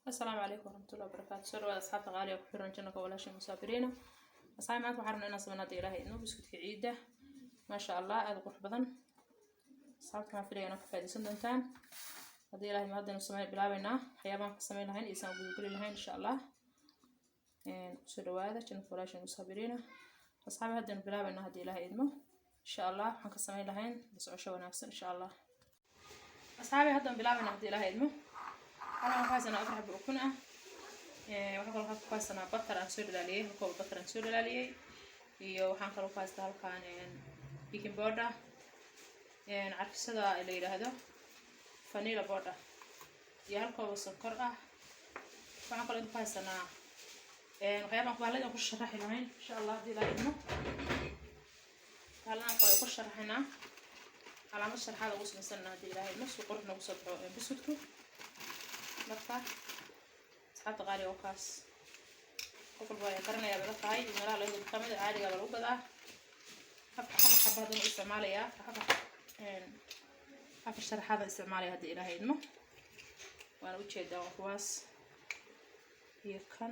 Asalaamu calaykum waraxmatullahi wabarakaatu. Soo dhawaada asxaabta qaaliga ku xiran channelka walaashay Musaafiriina. Asxaab, maanta waxaan rabnaa inaan sameyno, hadda Ilaahay idmo, buskudka ciidda. Maasha Allah, aada u qurux badan. Asxaabta, waxaan filaya inaad ka faa'iidaysan doontaan haddii Ilaahay. Haddaynu sameyn bilaabeynaa waxyaabahan ka sameyn lahayn iyo saan gudageli lahayn, insha Allah. Kusoo dhawaada channelka walaashay Musaafiriina. Asxaabi, haddaynu bilaabeynaa haddii Ilaahay idmo, insha Allah. Waxaan ka sameyn lahayn la socosho wanaagsan, insha Allah. Asxaabi, haddaan bilaabeynaa haddii Ilaahay idmo. Halkan waxaan haysanaa 4 xabo ukun ah. Waxaan kaloo ku haysanaa butter aan soo dhalaaliyey, hal koob butter aan soo dhalaaliyey, iyo waxaan kaloo ku haystaa halkan baking powder, carfisada la yidhaahdo vanilla powder, iyo hal koob sonkor ah. Waxaan kaloo inta ku haysanaa waxyaabahan bahalada ku sharaxi lahayn, insha Allah, haddii Ilaahay idmo. Bahalladan kale ku sharaxaynaa, calaamad sharaxaada ugu samaysanaa haddii Ilaahay idmo, si qurux noogu soo baxo buskudku. Marka asxaabta qaaliga, oo kaas qof walba ayaa garanayaa bay la tahay. Meelaha laga dukaamada caadiga baa lagu gadaa. Afar xaba haddana u isticmaalayaa, afar sharaxaada isticmaalaya haddii Ilaahay idmo. Waana ujeedaa, waa kuwaas iyo kan,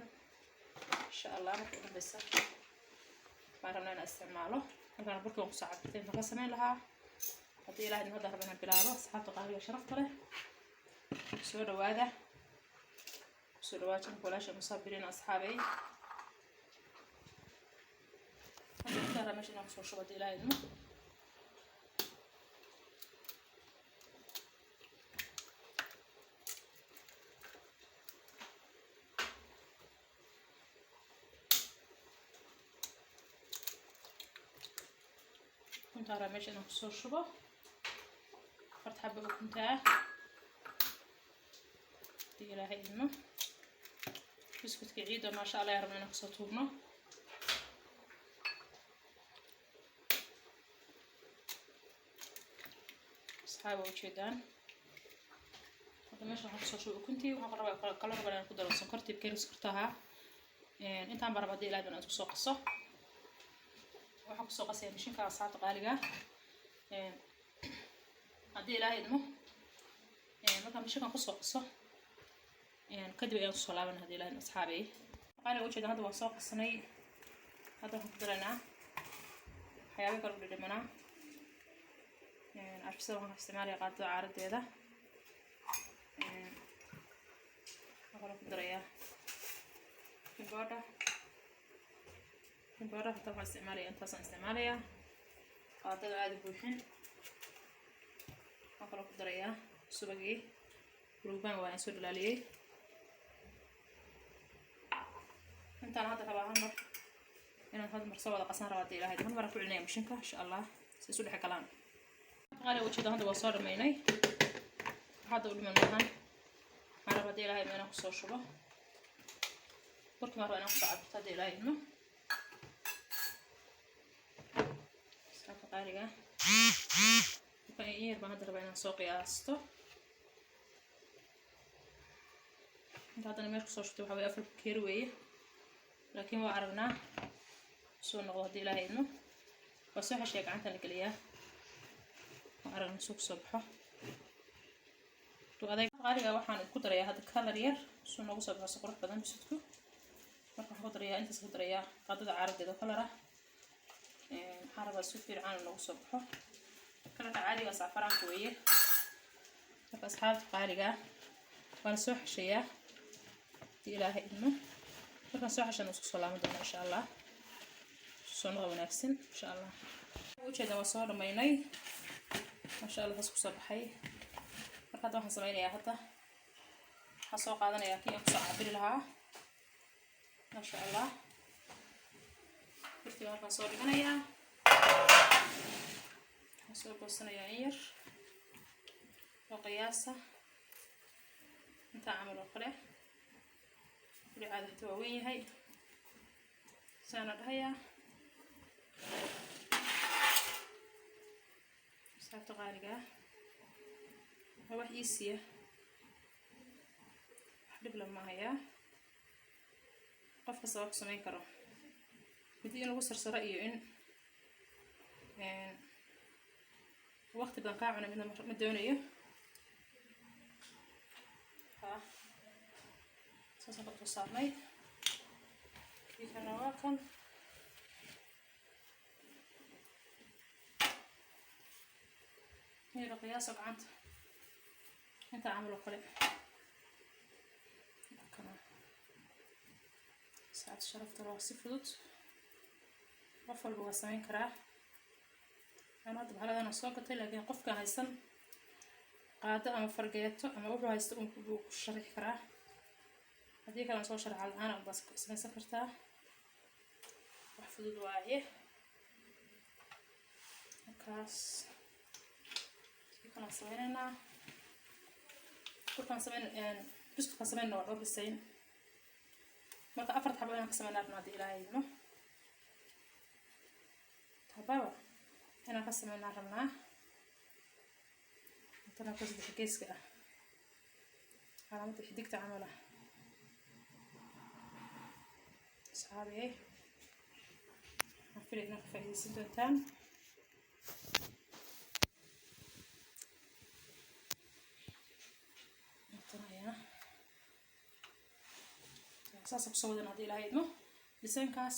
insha Allah. Marka u dambeysa baan rabnaa inaan isticmaalo. Halkaan burki waan kusoo cabirtay intaan ka sameyn lahaa haddii Ilahay idmo. Hadda raba inaan bilaabo. Asxaabta qaaliga, sharafta leh, soo dhawaada, kusoo dhawaada channelka walaasha Musaabiriin. Asxaabey, hadda intaan rabaa meesha inaan kusoo shubo haddii Ilaahay idmo. Ukuntaan rabaa meesha inaan kusoo shubo, afarta xaba ukunta ah, haddii Ilaahay idmo. Buskudka ciidda, maasha Allah, rabna inaan kusoo tuurno. Asxaab, waa ujeedaan, hadda meesha waxaan kusoo shubay ukuntii. Waxaan rabaa kaloo rabaa inaan ku daro sonkortii, keeni sonkorta ahaa. Intaan baan rabaa haddii Ilahay inaan isku soo qaso. Waxaan kusoo qasaya mishinka, asxaabta qaaliga, haddii Ilaahay idmo. Markaan mishinkan kusoo qaso kadib ayaan kusoo laaban haddii Ilahay idmo. Asxaabay qaaliga, ujeedaan, hadda waan soo qasnay. Hadda waxaan ku daraynaa waxyaabo kale u dhidhimanaa. Carfisada waxaan isticmaalaya qaadada caaradeeda. Waxaan kaloo ku darayaa baking powder. Baking powder hata waxaan isticmaalaya, intaasaan isticmaalayaa, qaadada aada buuxin. Waxaan kaloo ku darayaa subagii ruubaan, waa aan soo dhalaaliyey. Intaan hadda rabaa hal mar inaan hal mar soo wada qasan rabaa haddii Ilahay. Hal mar aan ku celinaya mashinka, insha Allah, si isu dhex galaan. Qaali, ujeeda, hadda waa soo dhamaynay. Hadda u dhiman maahan. Waxaan rabaa haddii Ilahay inaan kusoo shubo burkii. Maan rabaa inaan kusoo cabirto haddii Ilahay idmo. Asxaabta qaaliga, in yar baan hadda rabaa inaan soo qiyaasto. Inta haddana meesha kusoo shubtay waxaa weye 4 bakeeri weeye, laakiin waa aragnaa soo noqdo haddii Ilaahay idmo. Waa soo xeshiya, gacanta la geliyaa. Waa aragna suu kusoo baxo adeeg. Qaaliga, waxaan ku darayaa hadda color yar suu noogu soo baxo si qurux badan busudku. Marka waxaan ku darayaa, intaas ku darayaa, qaadada caaradeeda color ah. Waxaan rabaa si fiican noogu soo baxo. Colorka caadiga sacfaraanka weeye. Marka asxaabta qaaliga, waan soo xeshayaa haddii Ilaahay idmo. Markaan soo xeshana isku soo laaban doona, insha Allah. Soo noqo wanaagsan, insha Allah. Ujeedan, waa soo dhamaynay, maasha Allah, saas kusoo baxay. Marka hadda waxaan sameynayaa, hadda waxaan soo qaadanayaa kii aan kusoo cabiri lahaa, maasha Allah. Birtii halkaan soo dhiganayaa, waxaan soo goosanayaa in yar oo qiyaasa, intaa camal oo kale. Weli caada hata waa weyn yahay, saana dhahayaa. Asxaabta qaaliga, waa wax easy ah, wax dhib la maahayaa, qof kasta waa ku samayn karo. Midi in lagu sarsaro iyo in waqti badan kaa cuna midna ma doonayo. Ha. Saasaan ka soo saarnay. Kii kalena waa kan. Yaro qiyaaso gacanta inta camal oo kale. Saacad sharafta waa si fudud, qof walba waa samayn karaa. Aan hadda bahaladan soo gatay, laakiin qofka haysan qaado ama fargeeto ama wuxuu haysto uu ku sharixi karaa. Haddii kale aan soo sharaxa la-aan baad samaysan kartaa, wax fudud waaye. Markaas kii kalaan sameynaynaa, burkaan sameyn, buskudkaan sameynna waa dhowr bisayn. Marka afar xabo inaan ka sameynaa rabnaa haddii Ilaahay idmo, tababa inaan ka sameynaa rabnaa. Intana ku saddex geeska ah, calaamadda xidigta camal ah. Asxaabey, waxaan filay inaad ka faa'iidaysan doontaan. Intana ayaa saasa kusoo wadan haddii Ilaahay idmo. Dhisaynkaas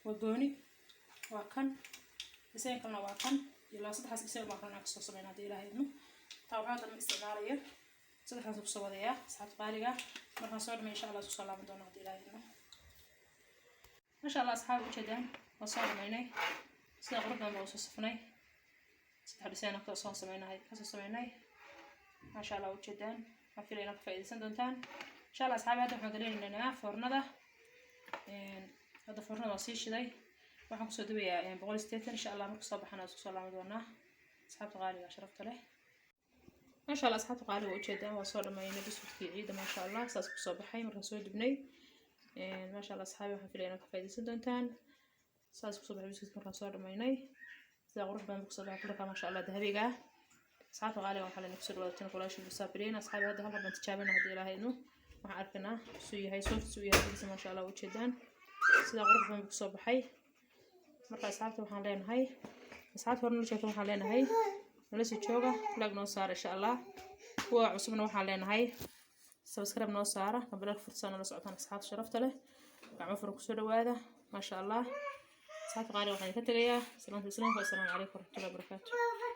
waa gooni, waa kan dhisayn kalena waa kan ilaa saddexdaas dhisayn baan rabnaa kasoo sameyna haddii Ilaahay idmo. Taa waxaa dhan ma isticmaalayo, saddexdaas kusoo wadayaa asxaabta qaaliga. Markaan soo dhamay insha Allah isku soo laaban doona haddii Ilaahay idmo. Masha Allah asxaab, ujeedaan waa soo dhamaynay, sida qurux badan baa usoo safnay. Saddex dhisayna kasoo sameynay, kasoo sameynay, maasha Allah. Ujeedaan, waxaan filaya inaad ka faa'iidaysan doontaan insha Allah. Asxaabi, hadda waxaan gelinaynaa foornada. Hadda foornada waa sii shiday, waxaan kusoo dubayaa 180 insha Allah. Marka soo baxana isku soo laaban doonaa asxaabta qaaliga sharafta leh. Maasha Allah asxaabta qaaliga, ujeedaan waa soo dhamaynay buskudkii ciida, maasha Allah, saas kusoo baxay markaan soo dubnay. Maasha Allah asxaabi, waxaan filaya inaad ka faa'iidaysan doontaan. Saas kusoo baxay buskudka markaan soo dhamaynay, sida qurux badan kusoo baxay kulka, maasha Allah, dahabiga ah. Asxaabta qaaliga, waxaa layna kusoo dhawaada tan musaafiriin. Asxaabi, hadda hal baan tijaabina haddii Ilaahay idmo. Waxaan arkaynaa suu yahay, soft suu yahay hilibkiisa, maasha Allah. Ujeedaan sida qurux badan kusoo baxay. Marka asxaabta waxaan leenahay, asxaabta hore nala joogta waxaan leenahay nala soo jooga, like noo saara insha Allah. Kuwa cusubna waxaan leenahay subscribe noo saara, kambaleel fursa nala socotaan. Asxaabta sharafta leh, gacmo furan kusoo dhawaada, maasha Allah. Asxaabta qaaliga, waxaan ka tegayaa salaanta islaamka. Assalaamu calaykum waraxmatullahi wabarakaatu.